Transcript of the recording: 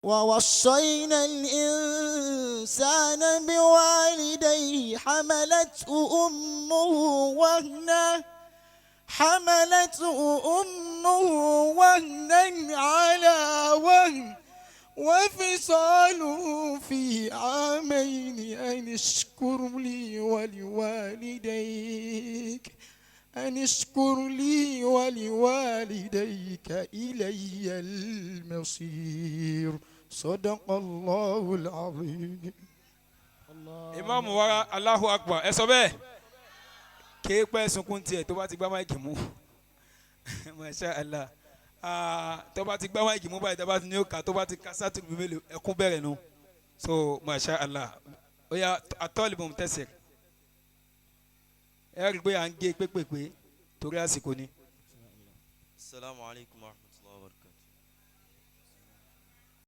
ووصينا الإنسان بوالديه حملته أمه وهنا حملته أمه وهنا على وهن وفصاله في عامين أن اشكر لي ولوالديك أن اشكر لي ولوالديك إلي المصير صدق الله العظيم. Ìmáàmù wa, Allahu Akbar, ẹ sọ bẹ́ẹ̀. Kéèpẹ́ sunkún tiẹ̀ tó bá ti gbá mic mú. Masha Allah. Ah, tó bá ti gbá mic mú báyìí, tó bá ti ní ó kà, tó bá ti ka sátìrì bí mélòó, ẹkún bẹ̀rẹ̀ nu. So masha Allah, ó yá, atọ́lìbọ̀n tẹ̀sẹ̀. Ẹ rí i pé à ń gé pépèpé torí àsìkò ni. السلام عليكم ورحمة